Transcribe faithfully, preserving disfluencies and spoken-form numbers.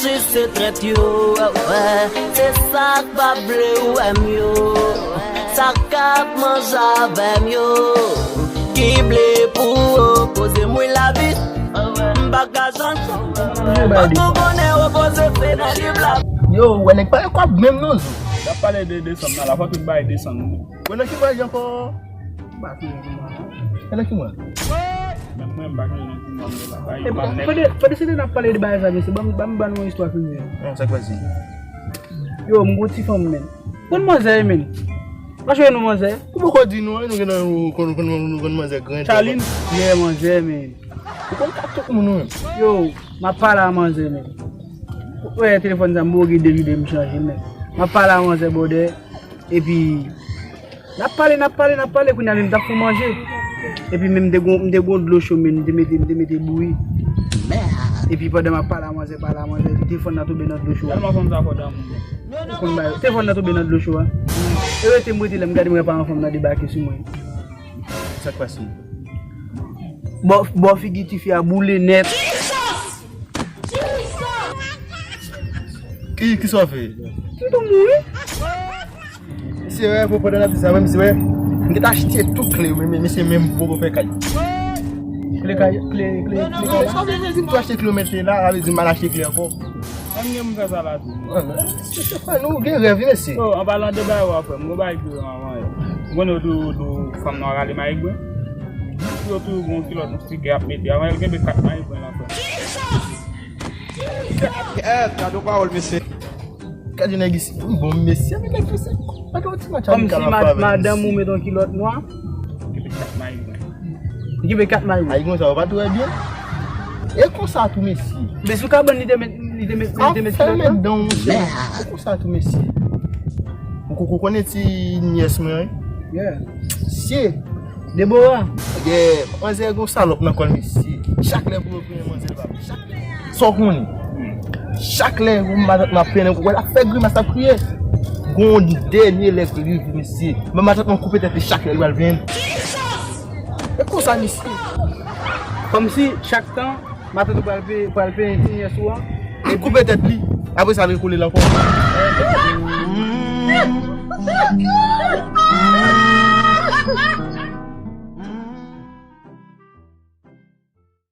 Jis se trèt yo, wè, se sa k pa vle wè m yo. Sa k ap manje avè m yo, ki vle pou opoze m wi lavi. M pa ka janm fòk nou konnen opoze se nan liv la. Yo, wè nèg pa yo kwap menm non zo. N ap pale de desanm nan la, fòk nou bay desanm. Wè nan ki vwayaj ankò? M pa konnen ki mwa. E nan ki mwa? Menm mwen, m pa konnen nan ki mwa m ye la. Bay E ban pou nèg. Fode, Fode, se te n ap pale de bagay sa, mesye. Ban m, ban m ban nou yon istwa prive. Non, sa k pase? Yo, m gon ti fanm, men. Konn manzè, men. Mache nou manzè. Ou poko di nou, nou gen nou konn, konn, konn, konn manzè gran. Charline? Yeah, manzè, men. Ou konn ka tout moun ou menm. Yo, m ap pale a manzè, men. Ou wè telefòn sa, m poko gen de vide m chanje, men. M ap pale a manzè, bòdè. Epi, n ap pale, n ap pale, n ap pale, kounye a menm t ap fè manje. Epi menm m te gon, m te gon dlo cho, men m te mete, m te mete bouyi. Epi pandan m ap pale a manzè, pale a manzè, epi telefòn nan tonbe nan dlo cho a. Tèlman fanm sa fò damou. Ou konn bagay, telefòn nan tonbe nan dlo cho a. E rete m rete la, m gade m wè paran fanm nan debake sou mwen. Sa k pase? Bò, bò figi tifi a boule nèt. Ki, ki sa w fè? Ti tou mouri. Misye wè, pou pandan n ap di sa, wè, misye wè. M te achte tout kle, men, men, misye menm poko fè kay. Kle kay, kle, kle, kle kay la? Sa vle di m tou achte kle, w mete la, sa vle di m al achte kle ankò. Mwen gen moun fè sa la tou. An, nou gen rèv, wi, mesye. Oh, an palan de bagay w ap fè, m gon bagay ki rele anvan yo. M konnen yo toujou di fanm nan rale mayigwen. Yo toujou gon kilòt, yon stikè ap mete. Anvan yo genbe kat mayigwen la, frè. Kèt, gade yon pawòl, mesye. Gade nèg isi, m bon mesye, men nèg isi. Gade yon ti match amical anfavè mesye. Kòmsi madanm ou met yon kilòt nwa. Genbe kat mayigwen. Li genbe kat mayo. Ay, konsa, yo pa twè byen. E konsa tou, mesye. Men sou kabann li te met, li te met, li te met kilòt la. Fèmen dan w, mesye. E konsa tou, mesye. Ou, ou, ou konnen ti nyès mwen, wi? Yeah. Mesye. Debora. Yeah, manzè gon salòp nan kò l, mesye. Chak lè pou yo pran manzè l pa. Chak Sa w konnen? Chak lè yon matant m ap pennen, w wè l ap fè grimas, l ap kriye. Gon dènye lè k rive, mesye. Men matant mwen koupe tèt li chak lè li pral plenyen. E konsa, mesye. Kòmsi chak tan, matant ou pral pe-, pral penyen ti nyès ou an. Li koupe tèt li. Apre sa, l rekole l ankò.